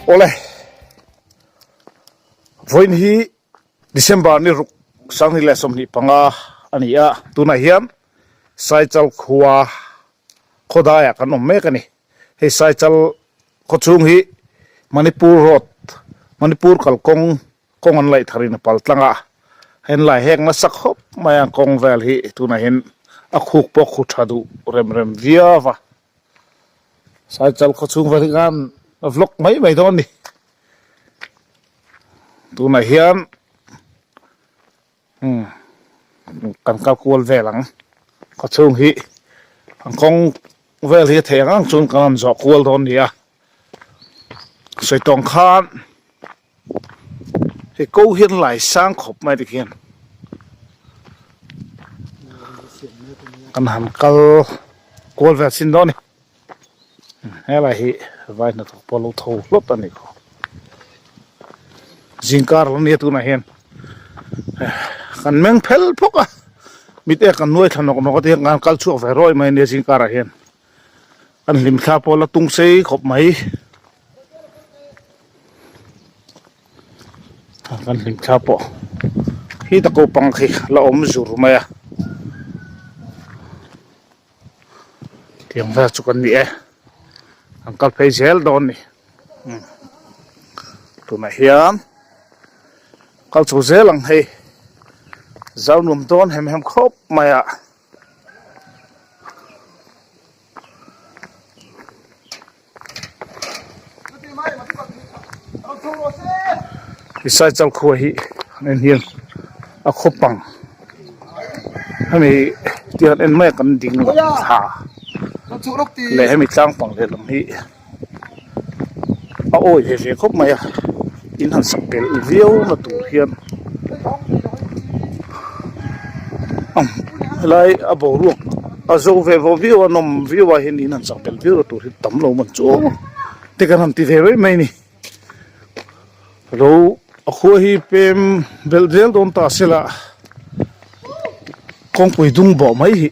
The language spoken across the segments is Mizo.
Awle, vawiin hi December ni ruk 2025 a ni a, tunah hian Saichal khua khawdaiah kan awm mek a ni. Hei Saichal khawchhung hi Manipur road, Manipur kalkawng kawng an laih tharin a pal tlang a, heng lai heng nasa khawp mai a kawng vel hi tunah hian a khuk pawh khu tha duh rem rem viau a. Saichal khawchhung vel hi khan a vlog mai mai dawn a ni. Tunah hian umm kan kal kual vel ang khawchhung hi an kawng vel hi a theih ang ang chuan kan rawn zawh kual dawn a ni a sawi tawng khan. Hei ko hian lai sang khawp mai tikhian kan han kal kual vel chin dawn a ni helai hi vai hnathawk pawh lo tho hlawt a ni khaw zingkar lo nia tunah hian kan meng phel phawk a mit ek kan nuai thla nawk nawk a ti hian kan kal chhuak ve rawih mai a nia zingkarah hian kan hlimthla pawh la tung sei khawp mai. Kan hlim thla pawh khi ta ko pang khi la awm zur mai a tiang vel chu kan ni e an kal phei zel dawn a ni tunah hian kal chho zel ang hei zau nuam dawn hem hem khawp mai a. Saichal khua hi en hian a khaw pang hemi tiang en mai a kan ding lam thla leh hemi tlang pang lehlam hi a awi ve ve khawp mai a in han sak belh viau na tur hian helai a boruak a zo ve vawh viau a nawm viau ah hian in han sak belh viau na tur hi tam lo man chu te kan han ti ve mai mai a ni ro a khua hi pem belh zel dawn ta se la kawngpui dung bawh mai hi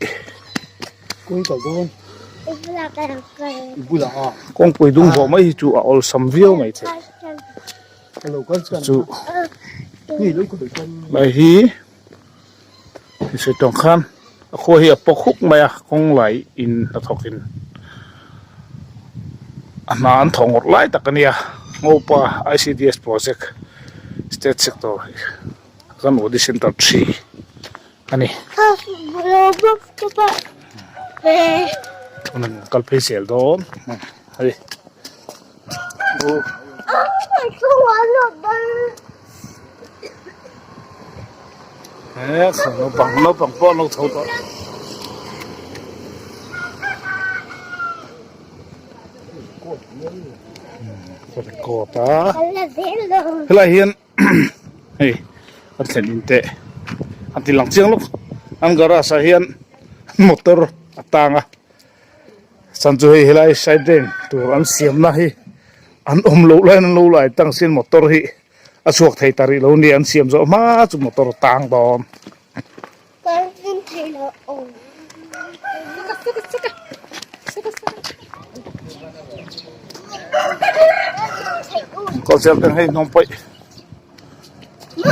kawngpui dung bawh mai hi chu a awlsam viau mai thei chu lai hi. Hrisei tawng khan a khua hi a paw khuk mai a kawng lai in hnathawk in a hna an thawh ngawrh lai tak a nia Ngopa I_C_D_S project state sector Anganwadi center 3 a ni. Kal phei zel dawn hei. Naupang naupang pawh an lo tho tawh. Kawt a helai hian hei an thlen in teh an ti lang chiang lawk an garage ah hian motor a tang a. Chan chu hei helai side lane tur an siamna hi an awm loh laiin an lo lai tang sin motor hi a chhuak thei ta rih lo a ni an siam zawh hma chu motor a tang dawn. Kawlchel ten hei hnawm paih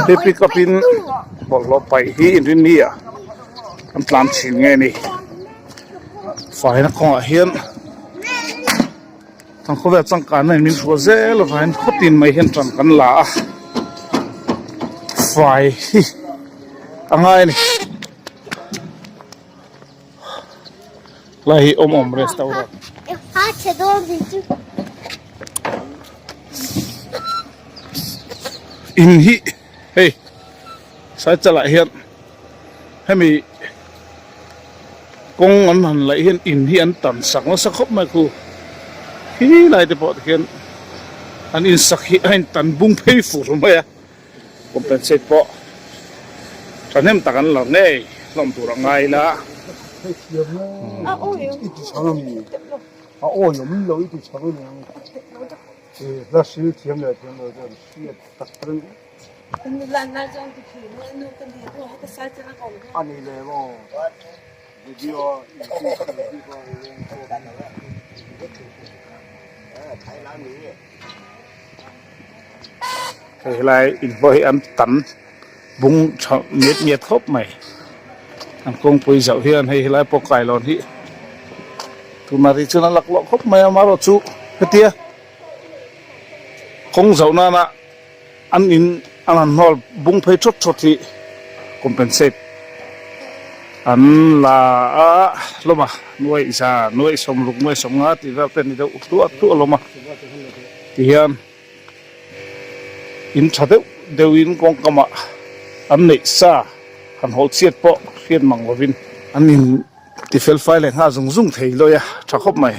hi pick up in bawlhhlawh paih hi inrinni ah an tlan thin nge ni faina kawngah hian kan khawvel changkanna in min hrual zel avangin khawtin mai hian tan kan la a fai hi a ngai a ni lai hi awm awm restaurant. In hi hei saichal ah hian hemi kawng an han laih hian in hi an tan sak nasa khawp mai khu khi lai te pawh tikhian an in sak hi a in tan bung phei fur mai a compensate pawh thahnem tak an la ngei hlawm tur a ngai la. A awi awm lo i ti chho a ni. Hla hril thiam leh thiam lo chuan hriat tak tak a ni. A ni leh maw? Video a inti chho bik a leng khawm. Hei helai in pawh hi an tam bung tha miat miat khawp mai. An kawngpui zauh hian hei helai pawh kailawn hi tunah rih chuan a laklawh khawp mai a amaherawhchu hetia kawng zauh nana an in an han hnawl bung phei thawt thawt hi compensate an la a hlawm a nuaih za nuaih sawmruk nuaih sawmnga tih vel te a ni deuh hluah hluah hlawm a tihian. In tha deuh deuhin kawngkamah an neih sa han hawl chhiat pawh hriat mang lovin an in ti fel fai leh nghal zung zung thei lawi a, tha khawp mai.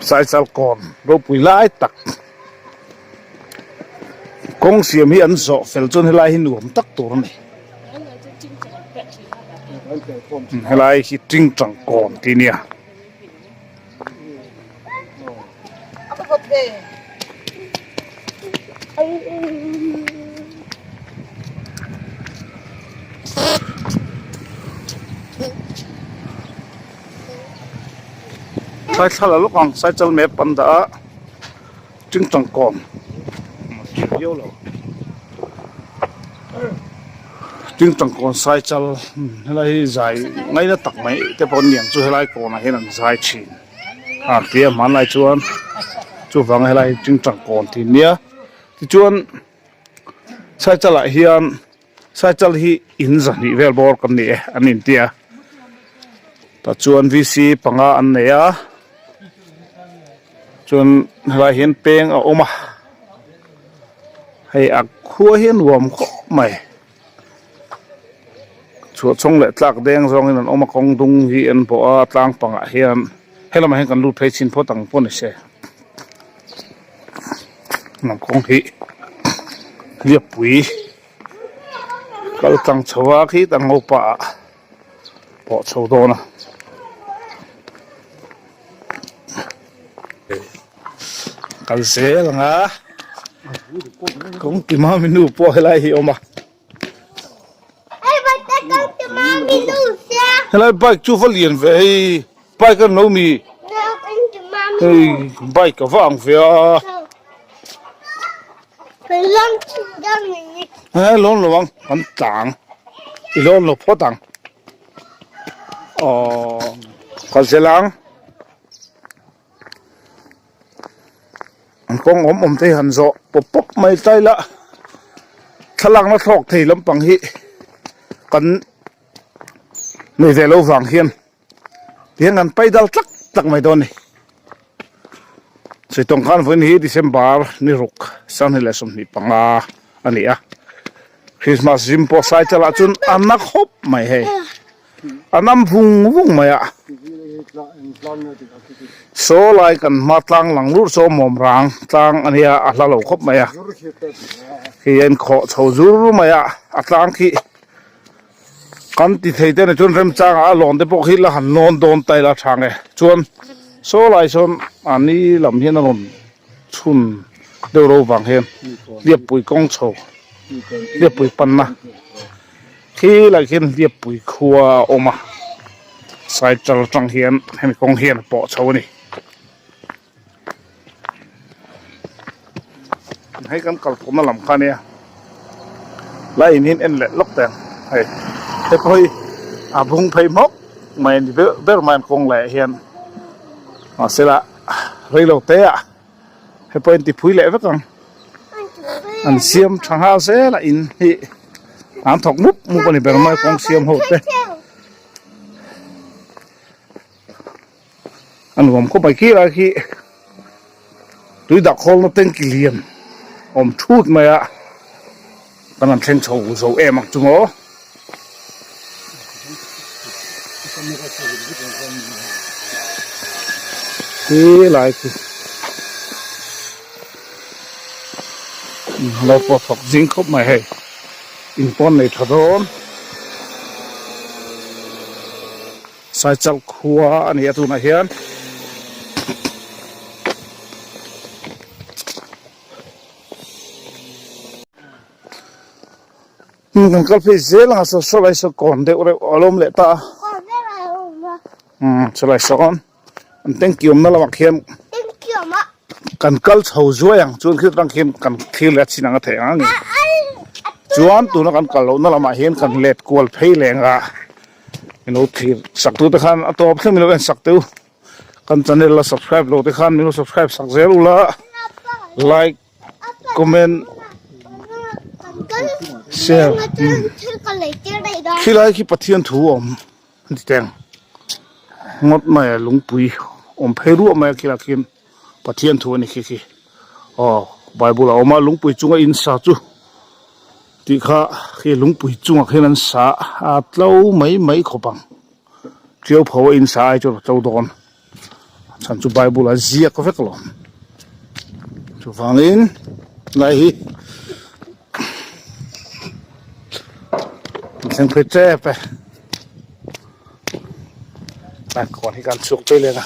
Saichal kawn ropui lai tak kawng siam hi an zawh fel chuan helai hi nuam tak tur a ni. Helai hi Tingtang kawn tih a nia. Thlaithla la lawk ang cycle map an dah a tingtang kawn viau lo tingtang kawn cycle helai hi zai ngaina tak mai te pawh an ni ang chu helai kawnah hian an zai thin a tia hmanlai chuan chuvang helai hi tingtang kawn tih a nia tichuan cycle ah hian cycle hi in zahnih vel bawr kan ni e an intia tah chuan v c panga an nei a chuan helaiah hian peng a awm a hei a khua hi a nuam khawp mai chhuahchhawng leh tlak deng zawngin an awm a kawng dung hi an bawh a tlang pangah hian helamah hian kan lut phei chhin phawt ang pawh ni se hnam kawng hi hliappui kal tlang chho a khi ta ngopa ah pawh chho dawn a. Kal zel ang a kawngki mami nu pawh helai hi a awm a helai bike chu va lian ve hei bike a no mi hei bike a va ang ve a he lawn lo ang kan tlang i lawn lo phawt ang aww kal zel ang. An kawng awm awm te hi han zawh pawp pawp mai ta ila thlalakna thlawk thei lampang hi kan nei ve lo vang hian tihian kan pai dal tlak tlak mai dawn a ni. Saitawng khan vawiin hi December ni ruk 2025 a ni a Christmas zim pawh Saichal ah chuan a na khawp mai hei. A nam vung vung mai a. Saw lai kan hma tlang lang lur saw mawm rang tlang a nia a hla lo khawp mai a. Khi a inkhawh chho zur mai a, a tlang khi kan ti thei te ni chuan remchang ah a lawn te pawh khi la han lawn dawn ta ila tha nge. Chuan saw lai sawn a ni lam hian a rawn chhun deuh ro vang hian hliappui kawng chho hliappui panna. Khi lai khian Hliappui khua a awm a, cycle atang hian hemi kawng hian a pawh chho a ni. Hei kan kal tawhna lam kha ania, lai in hian en leh lawk teh ang hei hei pawh hi a bung phei hmawk mai a ni ber ber mai an kawng leh hian mahse lah reilo te ah. Hei pawh in tiphui leh vek ang. An siam tha nghal zel a in hi an thawk mup mup a ni ber mai kawng siam ho te. A nuam khawp mai khi lai khi tui dah khawlna tanki lian awm thut mai a kan han thleng chho zo em ang chu maw. Khi lai khi lo pawh thawk zing khawp mai hei in pawn nei tha dawn Saichal khua a ni a tunah hian. Kan kal phei zel ang a saw saw lai saw kawn deuh reuh a lawm leh ta a umm chulai sawn an tanky awmna lamah khian. Kan kal chho zuai ang chuan khi atang khian kan thlir leh a chin ang a theih ang a ni. Chuan tuna kan kal lohna lamah hian kan let kual phei leh ang a, min lo thlir sak tute khan a tawp thleng min lo en sak teh u. Kan channel la subscribe lo te khan min lo subscribe sak zel ula, like, comment, share. Khilai khi Pathian thu a awm. An ti teng ngawt mai a lungpui awm phei ruah mai a khilai khian Pathian thu a ni khi khi aw bible a awm a lungpui chunga in sa chu tih kha khi lungpui chungah khian an sa a tlo mai mai khawp ang tiau pho a in sa ai chuan a tlo dawn. Chhan chu bible a ziak vek lo chuvangin lai hi thleng phei tep e tlai kawn hi kan chhuak phei leh a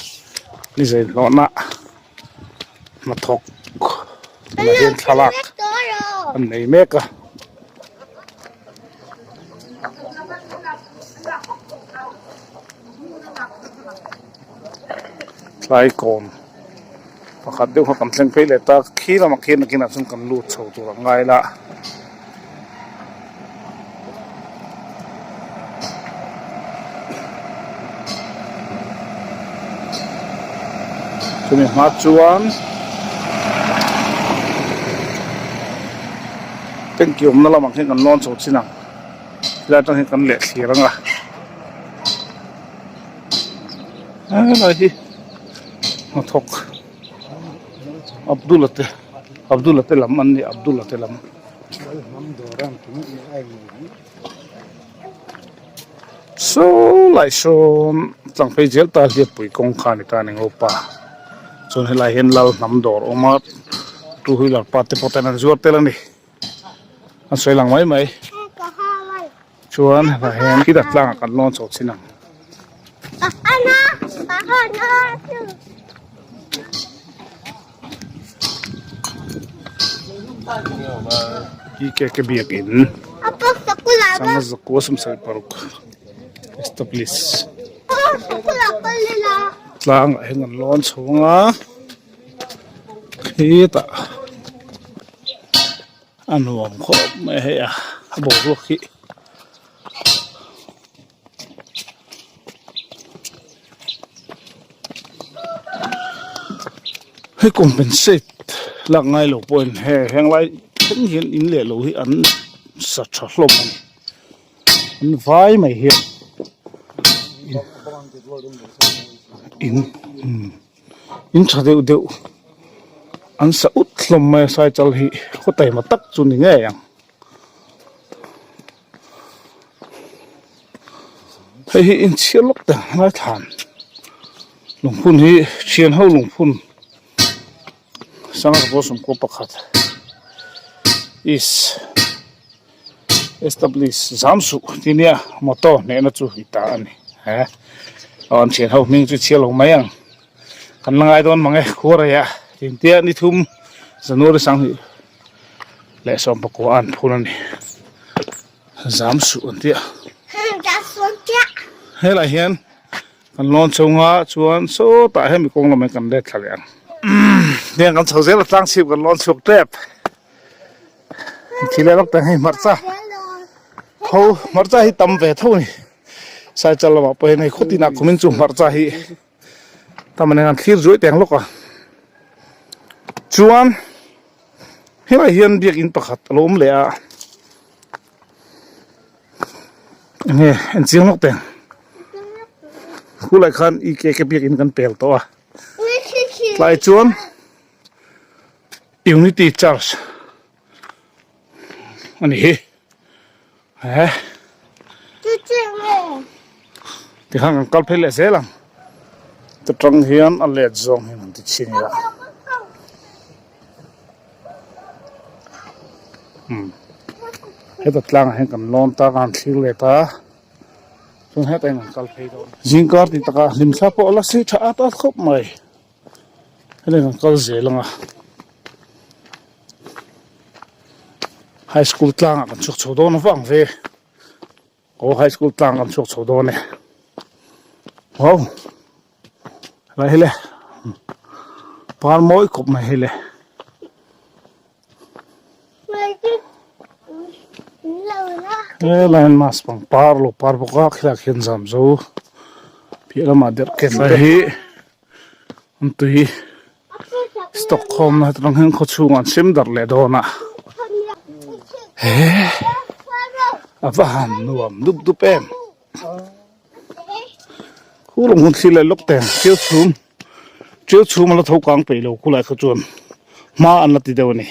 ni zai hlawhna hnathawk tunah hian thlalak an nei mek a. Tlai kawm pakhat deuh kha kan thleng phei leh ta khi lamah khian nakinah chuan kan lut chho tur a ngai la. Chumi hma chuan tanki awmna lamah khian kan lawn chho chin ang helai atang hian kan leh thlir ang a helai hi hnathawk Abdul-a te Abdul-a te lam an ni Abdul-a te lam. Saw lai sawn tlangphei zel ta hliappui kawng kha a ni ta a ni ngopa chuan helai hian lal hnam dawr a awm a two wheeler pa te pawh ten an zuar tel a ni an sawi lang mai mai chuan helai hian khitah tlangah kan lawn chho chin ang. Ke ke biakin sanga zakua sawmsarih paruk establish tlangah hian an lawn chhung a khitah a nuam khawp mai a hei a a boruak hi. Hei compensate lak ngai lo pawhin he henglai thleng hian in leh lo hi an sa tha hlawm a ni an vai mai hian in in tha deuh deuh an sa ut hlawm mai a saichal hi khaw taima tak chu ni ngei ang. Hei hi inchhiar lawk teh ang lai thlan lungphun hi thian ho lungphun sangha pawh sawmkua pakhat is establish zam suh tih nia motor hnehna chu i ta a ni he aw an thian ho hming chu chhiar lo mai ang kan la ngai dawn mang e khuarei ah tintia ni thum January sanghnih. Leh sawmpakua an phun a ni zam suh an tia helai hian kan lawn chhunga chuan sawtah hemi kawng lamah hian kan let thla leh ang heng kan chho zel a tlang chhip kan lawn chhuak tep thil leh lawk teh hei hmarcha tho hmarcha hi tam ve tho a ni saichal lamah pawh hian hei khaw tinah kumin chu hmarcha hi tam a ni an thlir zuai teng lawk a chuan. Helai hian biakin pakhat a lo awm leh a enge en chiang lawk teng khulai khan e k k biakin kan pel tawh a tlai chuan unity church a ni hi. He tikhan kan kal phei leh zel ang ta tang hian a let zawng hian an ti chhin ila umm heta tlangah hian kan lawn ta kan thlir let a chuan hetah hian kan kal phei dawn zingkar tih takah hlimthla pawh a la sei tha at at khawp mai. Hei kan kal zel ang a high school tlangah kan chhuak chho dawn avang ve aw high school tlang kan chhuak chho dawn e wow helai hi le. Par mawi khawp mai hei le. Helai hian mass pangpar lo par bawk a khilaiah khian zam zo piah lamah derh ken te hi an tui stock khawm na atang hian khaw chhungah an sem darh leh dawn a he a va han nuam dup dup em khu lawng hun thlir leh lawk teng thil chhum. Ṭiau chhum a la tho kang peih lo khulai kha chuan hma an la ti deuh a ni.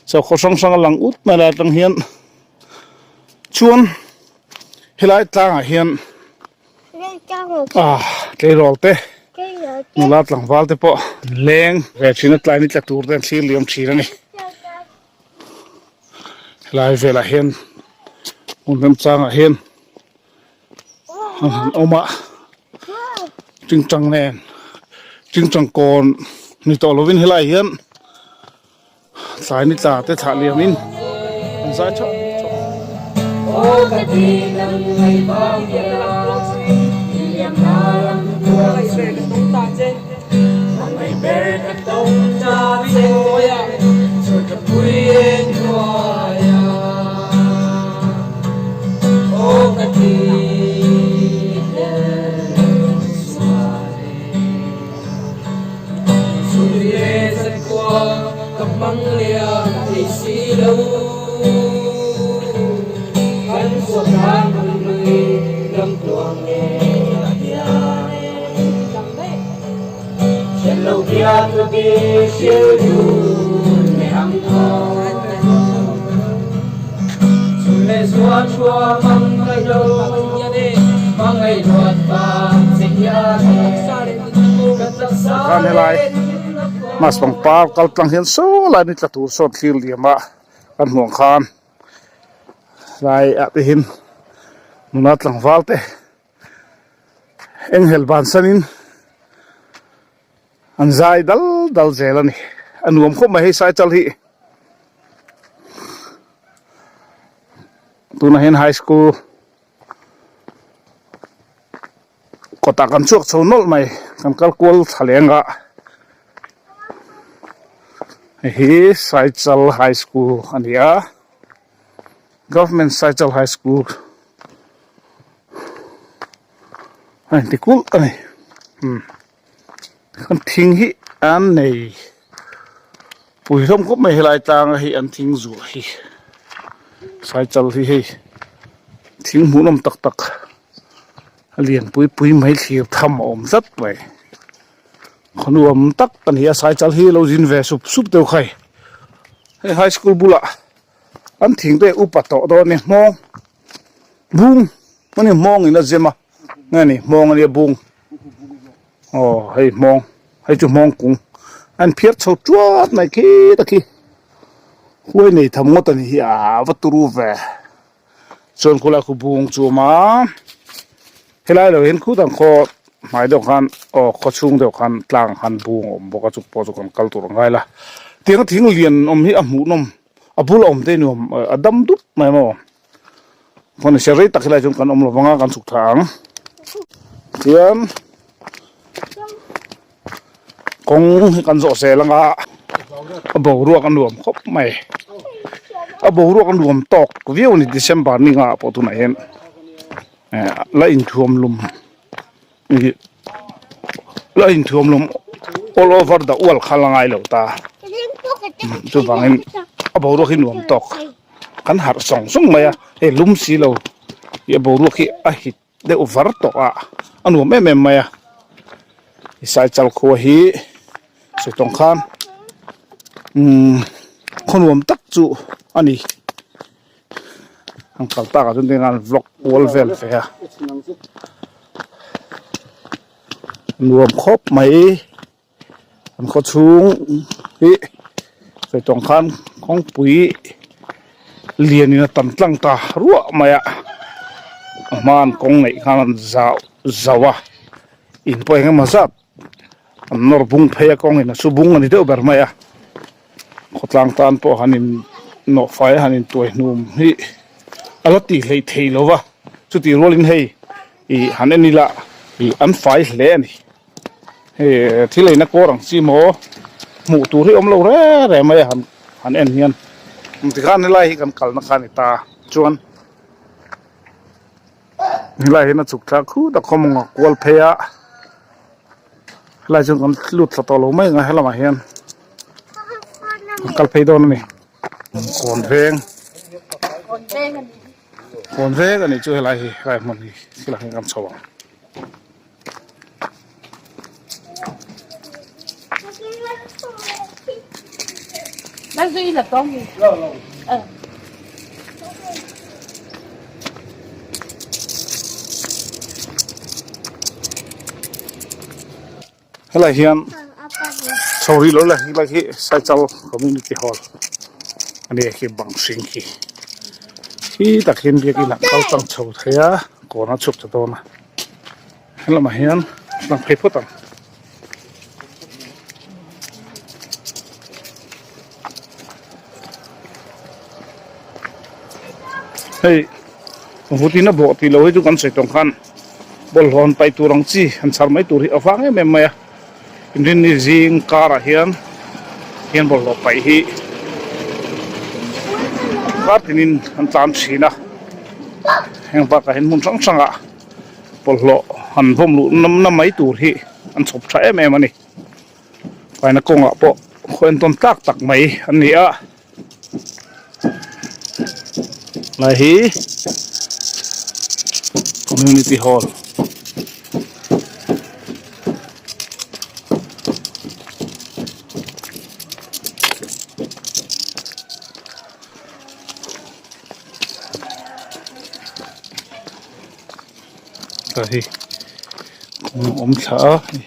Chaw khaw hrang hrang a lang ut mai lai atang hian chuan helai tlangah hian ah tleirawl te nula tlangval te pawh leng ve thin a tlai ni tla tur te an thlir liam thin a ni. Helai velah hian hmun remchangah hian an han awm a tingtang nen tingtang kawn ni tawh lovin helaiah hian tlai ni tla te thlah liamin an zai theuh theuh. Khan helai mas pangpar kal tlang hian saw lai ni tla tur sawn thlir liam a kan hmuh ang khan lai ah te hian nula tlangval te enghelh bansan in an zai dal dal zel a ni a nuam khawp mai hei saichal hi tunah hian high school kawtah kan chhuak chho nawlh mai kan kal kual thla leng a hei hi saichal high school a ni a government saichal high school a inti kulh a ni umm an thing hi an nei pui hlawm khawp mai helai tlanga hi an thing zuah hi saichal hi hei thing hmuhnawm tak tak a lian pui pui mai thlir tham a awm tlat mai khaw nuam tak a ni a saichal hi lo zin ve sup sup deuh kha hei high school bulah an thing te upa tawh dawn a ni hmawng bung a ni hmawng in a zem a nge ni hmawng a nia bung aw hei hmawng hei chu hmawng kung a in phiar chho tuat mai khi ta khi huai nei tham ngawt a ni hi a va turu ve chuan khulai khu bung chu a awm a helai lo hian khutah khaw hmai deuh khan aw khaw chhung deuh khan tlang khan bung a awm bawk a chukpawh chu kan kal tur a ngai la tiang thing lian awm hi a hmuhnawm a bula awm te nuam a dam dup mai maw. Khaw ni se rei tak helai chuan kan awm lo vang a kan chhuk thla ang chuan kawng hi kan zawh zel ang a a boruak a nuam khawp mai a boruak a nuam tawk viau a ni December ni nga ah pawh tunah hian eh la inthuam lum ih la inthuam lum all over the world kha la ngai lo ta chuvangin a boruak hi nuam tawk. Kan harh sawng sawng mai a, hei lum si lo ih a boruak hi a hit deuh var tawh a, a nuam em em mai a, saichal khua hi sawi tawng khan umm khaw nuam tak chu a ni, an kal tak ah chuan tinge an vlog kual vel ve a, nuam khawp mai. An khaw chhung hi sawi tawng khan kawngpui lianin a tam tlang ta ruah mai a a hmaan kawng neih khan an zau zauh a in pawh eng emaw zat an nawr bung phei a kawngin a su bung a ni deuh ber mai a khawtlang tan pawh han in nawh fai a han in tuai hnum hi a la tih hleih theih lo va chutih rualin hei ih han en ila ih an fai hle a ni. Hei thil eina kawr ang chi maw hmuh tur hi awm lo reng reng mai a han han en hian tikhan helai hi kan kalna kha a ni ta chuan helai hian a chhuk thlak khut a khawm ang a kual phei a helai chuan kan lut thla tawh lo mai ang a helamah hian a kal phei dawn a ni kawn veng kawn veng a nih chu helai hi helai hmun hi helai hian kan chho ang. Helai hian chho rih lo la helai hi Saichal Community Hall a ni a khi bang hring khi khi tak hian biakin ah kal tlang chho thei a kawn a chhuk ta dawn a helamah hian tlang phei phawt ang. Hei vutin a bawh tih loh hi chu kan sawi tawng khan bawlhhlawh han paih tur ang chi han chhar mai tur hi a vang em em mai a inrinni zing karah hian hian bawlhhlawh paih hi kar tinin an tlan thin a heng bakah hian hmun hrang hrangah bawlhhlawh han vawm luh na mai tur hi an chhawp tha em em a ni faina kawngah pawh khaw entawn tlak tak mai an ni a. Lai hi community hall ta hi kawng a awm thla a hei.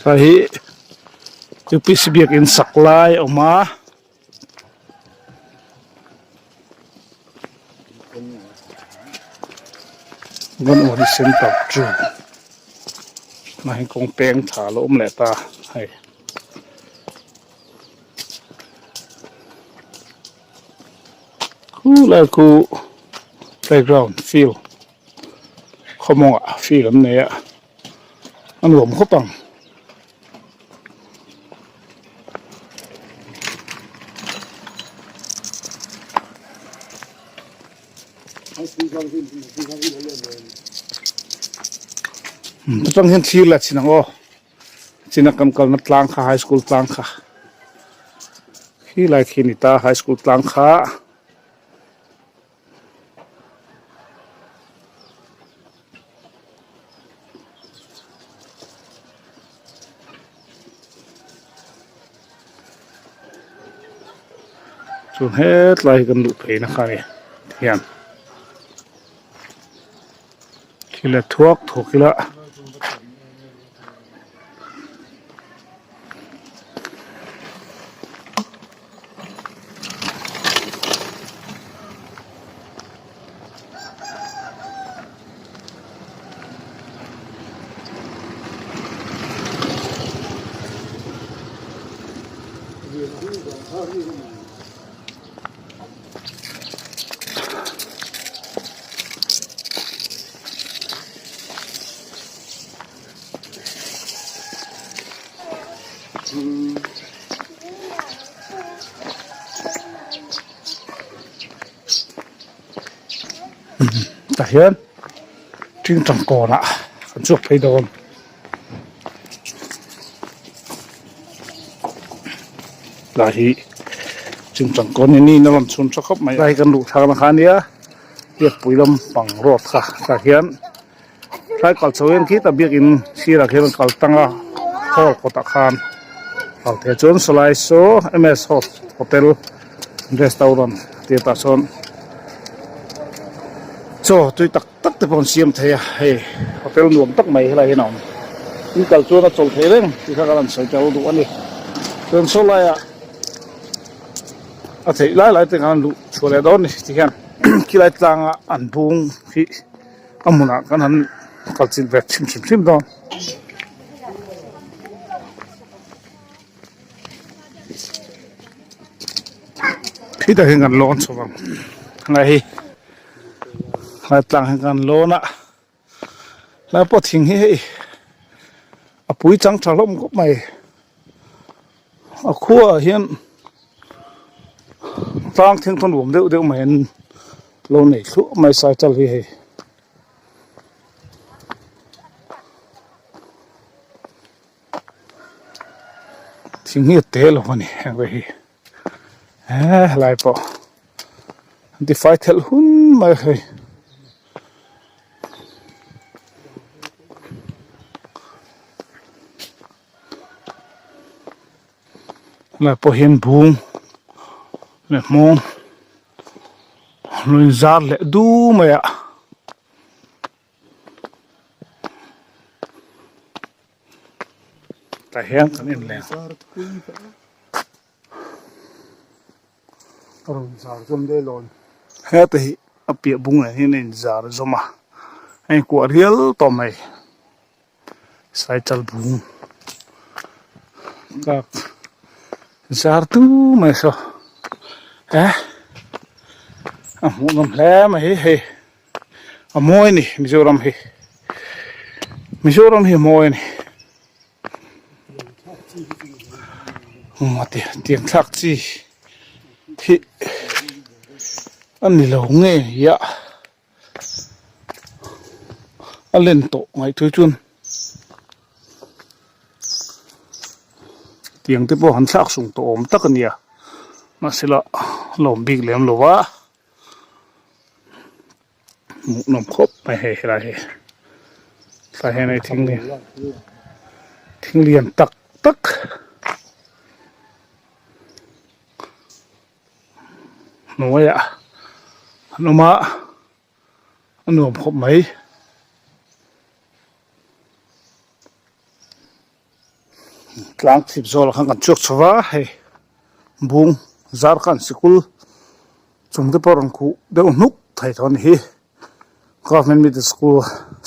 Hei hi UPC biakin sak lai a awm a. Anganwadi center chu tunah hian kawng peng tha a lo awm leh ta hei. Khu lai khu playground field khawmawngah field an nei a a nuam khawp ang. Chutang hian thlir la chin ang aw. China kan kalna tlang kha high school tlang kha khi lai khi a ni ta high school tlang kha. Chuan hetlai hi kan luh phei na kha a ni hian thil a thuak thuak ila. Tah hian tingtang kawnah kan chhuak phei dawn. Lai hi tingtang kawn ni niin a rawn chhun tha khawp mai. Lai hi kan luh thlakna kha a nia Biakpui lampang road kha tah hian. Tlai kal chho hian khitah biakin sirah khian an kal tang a hall kawtah khan kal thei a chuan sawlai saw M_S hotel restaurant tih tah sawn chaw tui tak tak te pawh an siam thei a hei hotel nuam tak mai helai hian a awm in kal chuan a chawl thei reng tih kha ka rawn sawi tel duh a ni chuan saw laiah a theih lai lai te khan luh chhuah leh dawn a ni tihian khilai tlanga an bung hi. A hmunah kan han kal chilh ve hrim hrim hrim dawn. Khi tak hian kan lawn chho vang helai hi helai tlang hian kan lawn a helai pawh thing hi hei a pui chang tha hlawm khawp mai a khuaah hian tlang thing thawn nuam deuh deuh mai an lo nei thluah mai cycle hi hei. Thing hi a te lo a ni heng te hi eee helai pawh an ti fai thelh hun mai a hei. Helai pawh hian bung leh hmawng lo inzar leh du mai a. Tah hian kan en leh heta hi a piah bung ah hian a inzar zawm a a inkuah rial tawh mai cycle bung kak zar tu mai saw eh a hmuhnawm hle mai hei. A mawi a ni Mizoram hi Mizoram hi a mawi a ni mate tiang thlak chi hi a ni lo nge ni a a len tawh ngaih chuan tiang te pawh han thlak sung tawh awm tak a nia mahse la lawm bik lem lo va. Hmuhnawm khawp mai hei helai hi tlai hian hei thing lian thing lian tak tak hnuaiah an awm a a nuam khawp mai. Tlang chhip zawlah khan kan chhuak chho va hei bung zar khan sikul chung te pawh a rawn khuh deuh hnuk thei tawh a ni hi government middle school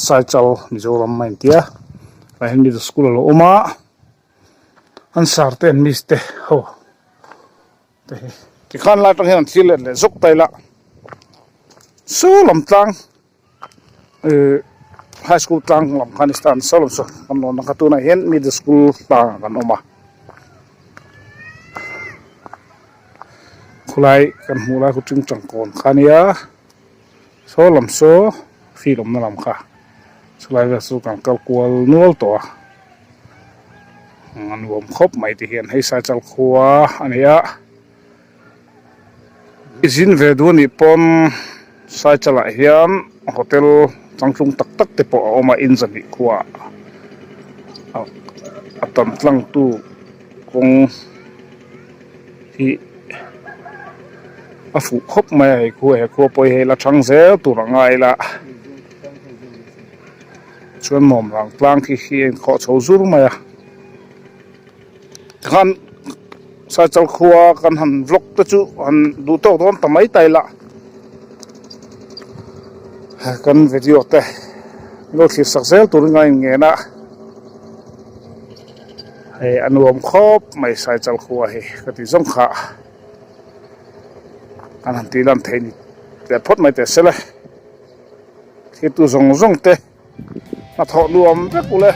Saichal Mizoram a intia tah hian middle school a lo awm a an sir te an miss te ho te hi tikhan lai atang hian an thlir let leh zawk ta ila saw lam tlang. Ihh high school tlang lam khan star saw lam saw kan lawn ang kha tunah hian middle school tlangah kan awm a khulai kan hmuh lai khu tingtang kawn kha ania saw lam saw field awmna lam kha chulai vel chu kan kal kual nual tawh a a nuam khawp mai ti hian hei saichal khua a ni a. I zin ve duh anih pawn Saichal ah hian hotel changtlung tak tak te pawh a awm a in zahnih khua ah a tam tlang tu kawng hi a fuh khawp mai a hei khu he khua pawh hi hei la thang zel tur a ngai ila chuan nuam rang tlang khi khi a inkhawh chho zur mai a. Tikhan Saichal khua kan han vlog te chu han duh tawk dawn ta mai ta ila kan video te lo thlir sak zel turin a inngen a hei a nuam khawp mai Saichal khua hi ka tih zawng kha kan han tih lan theih ni leh phawt mai teh se le thirtu zawng zawng te hnathawh nuam vek ule.